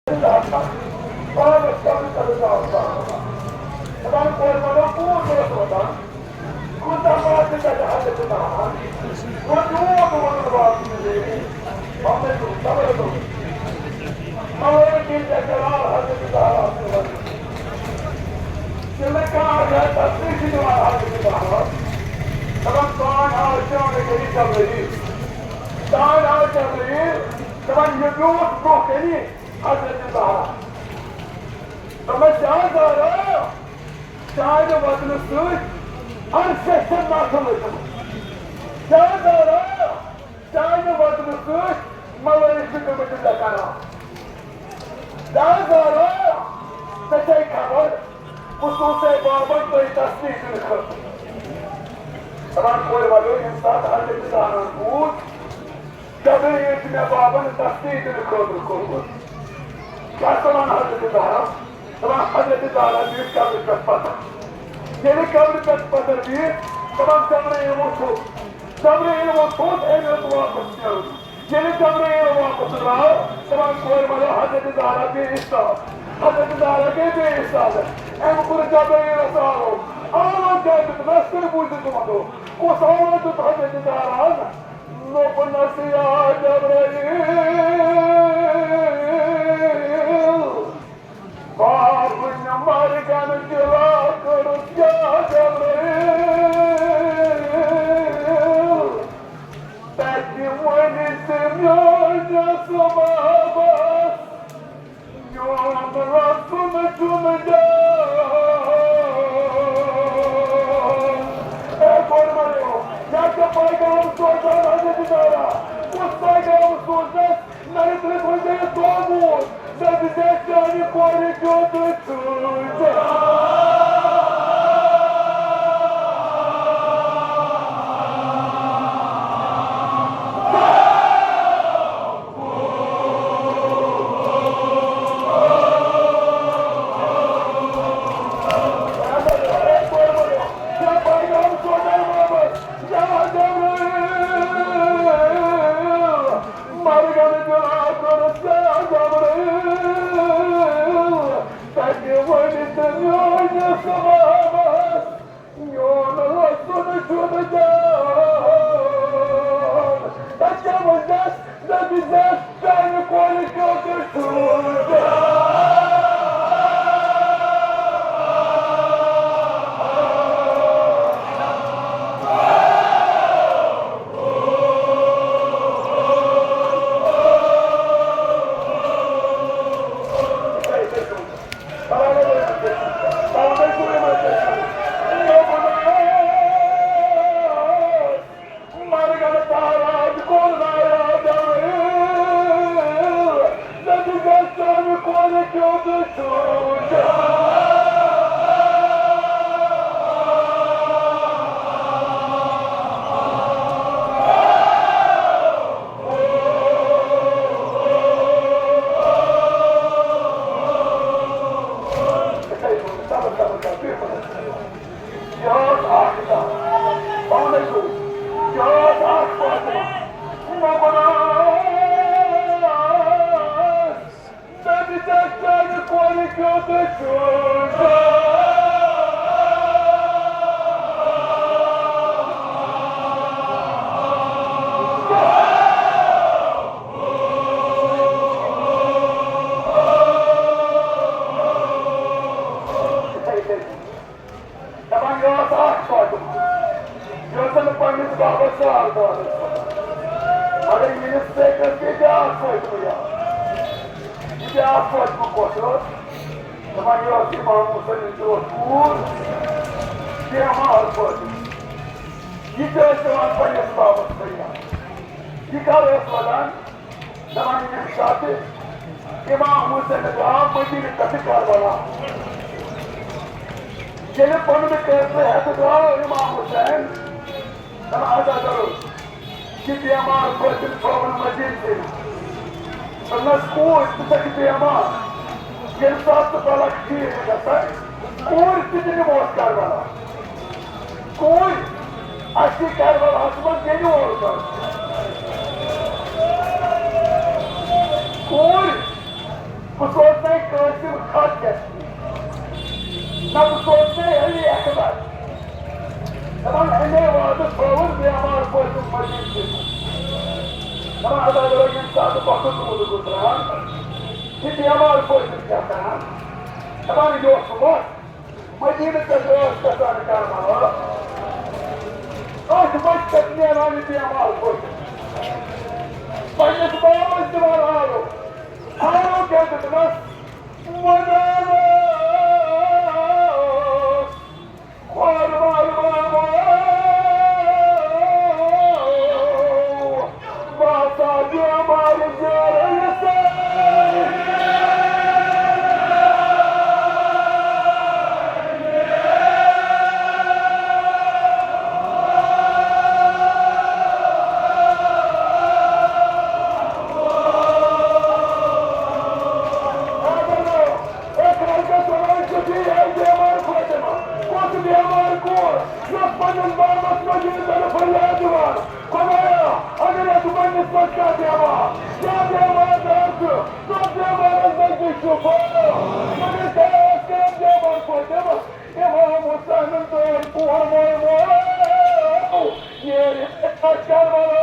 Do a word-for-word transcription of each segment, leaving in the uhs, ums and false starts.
پانس پنٕنۍ تلہٕ ژاو ژاو۔ دپان کورِ ونو کوٗت اوس روزان، کوٗتاہ ماز چھِ تتہِ حضرت محمد۔ وۄنۍ یوٗت ووٚنُن واپس۔ محمد صبر دوٚپ، ملٲیِم ییٚلہِ ژےٚ کران حضرت زہرا سٕنٛز وَتہِ۔ تِلہٕ کار یا تسبیح چھِ دِوان حضرت زہرا۔ دپان سانۍ آو چٲنۍ گٔیہِ جبرائیل۔ سانۍ آو جبرائیل۔ دپان یہِ بیوٗٹھ برونٛہہ کَنہِ حضرت زہرا۔ دوٚپمَس، یا زہرا، چانہِ وَدنہٕ سۭتۍ عرشَس چھےٚ نَس لٔجمٕژ۔ یا زہرا، چانہِ وَدنہٕ سۭتۍ ملٲیِک چھِ گٔمٕتۍ لَکارا۔ یا زہرا، ژےٚ چھے خبر، خصوٗصے بابَن تۄہہِ تسلی دِنہٕ خٲطرٕ۔ دَپان کورِ وَلو، ییٚمہِ ساتہٕ حضرت زہرا بوٗز، جبرائیل چھُ مےٚ بابَن تسلی دِنہٕ خٲطرٕ کوٚرمُت۔ کیٛاہ ژٕ وَن حضرت زہرا؟ دَپان حضرت زہرا بیٖٹھ قبرِ پٮ۪ٹھ پَتھر۔ ییٚلہِ قبرِ پٮ۪ٹھ پَتھر بیٖٹھ، دَپان جبرائیل ووٚتھ تھوٚد۔ جبرائیل ووٚتھ تھوٚد، أمۍ اوس واپس نیرُن۔ ییٚلہِ جبرائیل واپس درٛاو، دَپان کورِ وَلو حضرت زہرا بے حساب۔ حضرت زہرا گٔے بے حساب۔ أمۍ کوٚر جبرائیلَس آلو۔ آلو کیٛاہ دیُت؟ نَس کٔرۍ بوٗزِتھ تِمَن دۄہ۔ کُس آلو دیُت حضرت زہراہَن؟ دوٚپنَس، یا جبرائیل، بابٕنۍ مرگن دِلا کٔرٕس یا جبرائیل، تَتہِ ؤنِتھ میٲنِس بابس، میون رسول چھُنہٕ جان۔ اے کورِ وَلو، یا ژےٚ پیغام سوزان حضرت زہرا، کُس پیغام سوزنس؟ نہ، یہِ تُہۍ وۄنۍ گٔیِو دوموٗد۔ نہ، بہٕ چھَس چانہِ کورِ کیُتھ چھُس۔ مرگن دِلا کٔرٕس یا جبرائیل، تَتہِ ؤنِتھ میٲنِس بابس، میون رسول چھُنہٕ جان۔ تَتہِ کیٛاہ وَنٮ۪س؟ دَپٮ۪س، چانہِ کورِ کیُتھ چھُس۔ مرگن تاراج کوٚر ناراض۔ دَپہِ گژھِ چانہِ کورِ کیُتھ چھُ۔ یہِ ٲس اکھ کتھ۔ پانے گوٚو۔ یہِ ٲس اکھ فاطمہ۔ مےٚ وَنان، ژےٚ دِژ چانہِ کورِ کیُتھ چھُ۔ دپان، یہِ ٲس اکھ فاطمہ، یۄس زن پننِس بابس زال دٲدٕس پتہٕ۔ مگر ییٚمِس سۭتۍ ٲس بیٚیہِ بیٛاکھ فاطمہ یاد۔ یہِ بیٛاکھ فاطمہ کۄس ٲس؟ دپان، یہِ ٲس امام حسین ٹوٹھ کوٗر، بیمار فاطمہ۔ یہِ تہِ ٲسۍ دِوان پننِس بابس سۭتۍ۔ یہِ کر ٲس ودان؟ دپان، ییٚمہِ ساتہٕ امام حسین درٛاو مدینہٕ پٮ۪ٹھٕ کربلا۔ ییٚلہِ پنُن قٲصرٕ ہٮ۪تھ درٛاو امام حسین، دپان، ادا کرو، یہِ بیمار فاطمہ تھٲوٕن مدینہٕ کِنۍ۔ دوٚپنس، کوٗر، ژٕ چھکھ بیمار، ییٚمہِ ساتہٕ ژٕ بلکھ ٹھیٖک گژھکھ، کوٗر تہِ دِمو أسۍ کربلا۔ کوٗرۍ، اَسہِ چھِ کربلاہَس منٛز ییٚلہِ اورٕ کَرُن۔ کوٗرۍ، بہٕ سوزٕ دَپان، ہتا، ییٚمہِ ساتہٕ وقت اوس گُزران، یہِ بیمار پٲٹھۍ کیٛاہ کران؟ دَپان، یہِ اوس وقت۔ مدینہٕ پٮ۪ٹھ ٲس گژھان کربلا۔ أتھۍ مٔنٛزۍ پٮ۪ٹھ نیران یہِ بیمار پٲٹھۍ۔ پننِس بابس دِوان آلو۔ آلو کیٛاہ دیُتنس؟ وَنان اوس، "خۄر وَر وَر وَر، باسا بیمار زیرٕ سۭتۍ۔" اے خلقس وَنان چھُ، یہِ ہے بیمار فاطمہ، کُس بیمار کوٗر، یۄس پننِس بابس منٛز ییٖژ زن فریاد دِوان، خۄدایا، اگر یتھ پننِس منٛز کانٛہہ بیمار، کانٛہہ بیمار دار چھُ، سُہ بیمارس نزدیٖک چھُ، فوراً، مگر کیٛاہ اوس کران بیمار فاطمہ؟ امام حسینن ترٲے کور مول مول۔ یہ کربلا۔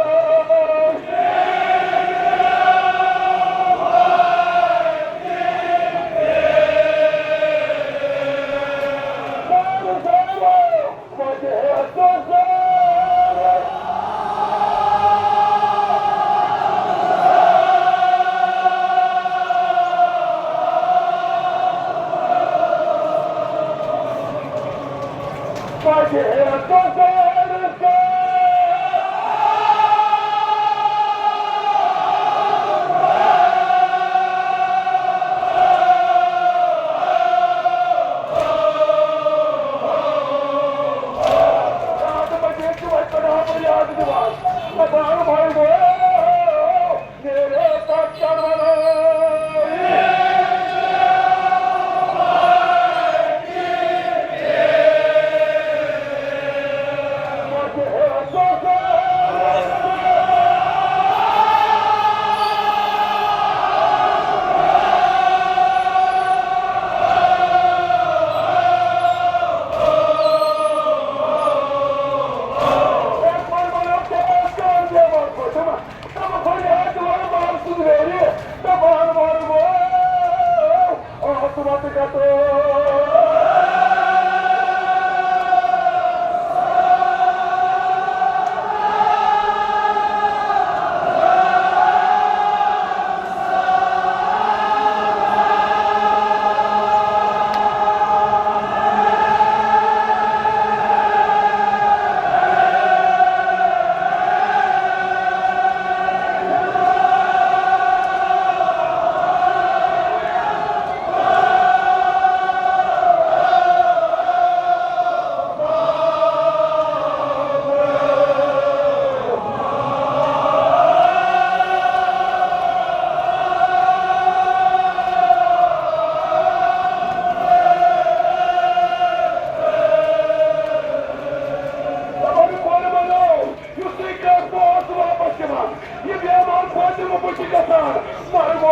یُتھُے کٲنٛسہِ اوس واپس یِوان، یہِ بیمار فاطمہ بُتھِ گژھان، مرمو،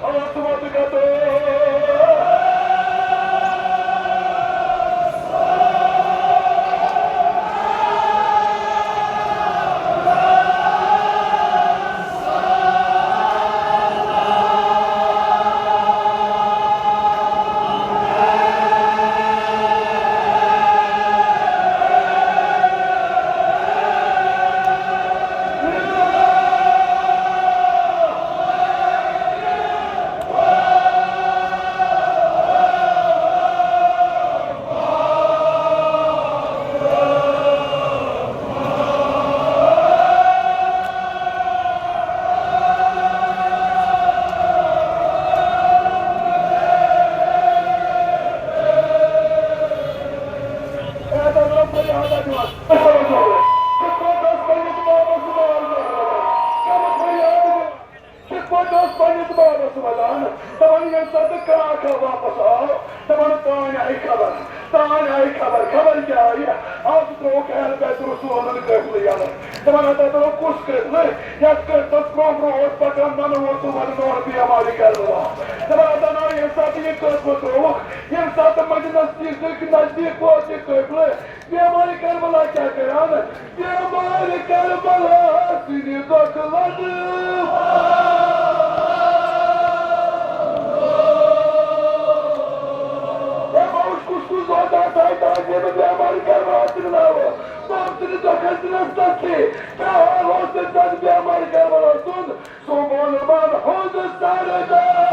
اوس وۄدٕ گدو۔ کِتھ پٲٹھۍ اوس پننِس بابس ونان، دپان، ییٚمہِ ساتہٕ کاک واپس آو، دپان، تانۍ آیہِ خبر، تانۍ آیہِ خبر، خبر کیٛاہ آیہِ؟ از ترٛووُکھ اہل بیت رسولن قٲفلہٕ یلہٕ۔ دپان، ہتا ترٛوو کُس قٲفلہٕ؟ یتھ قٲفلس برونٛہہ برونٛہہ اوس پکان ننہٕ وول تہٕ ونہٕ وول بیمارِ کربلا۔ دپان، ہتا نا، ییٚمہِ ساتہٕ یہِ قٲفلہٕ ترٛووُکھ، ییٚمہِ ساتہٕ تہٕ مجلس نزدیٖک، نزدیٖک ووت یہِ قٲفلہٕ۔ بیمارِ کربلا کیٛاہ کران؟ بیمارِ کربلا سٕنٛدِ دۄکھٕ لدٕ۔ ہے، بہٕ وُچھ کُس کُس روزان تھایہِ تاج ییٚمہِ بیمارِ کربلا سٕنٛدِ ناوٕ۔ تٔمۍ سٕنٛدِ دۄکھٕ سٕنٛز تسلی۔ کیٛاہ حال اوس تٔمۍ سٕنٛدِ بیمارِ کربلا سُنٛد؟ سُہ ووٚن من ہُنٛد سردار۔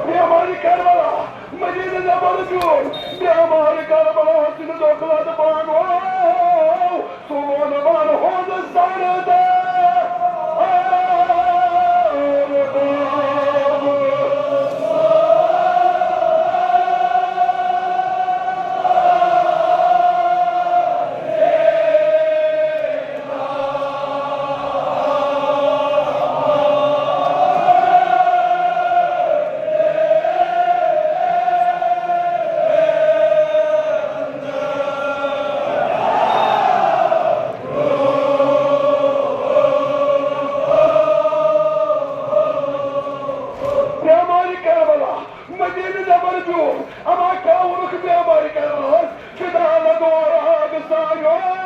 بیمارِ کربلا، مدینہ نٮ۪بر بیوٗٹھ۔ بیمارِ کربلا سٕنٛدِ دۄکھٕ لدٕ پانہٕ وٲو۔ سُہ ووٚن من ہُنٛد سردار۔ بیمارِ کربلا، مدینہ نٮ۪بر بیوٗٹھ، اما کیٛاہ ووٚنُکھ بیمارِ کربلاہس؟ فدا لگو راگ سانیو۔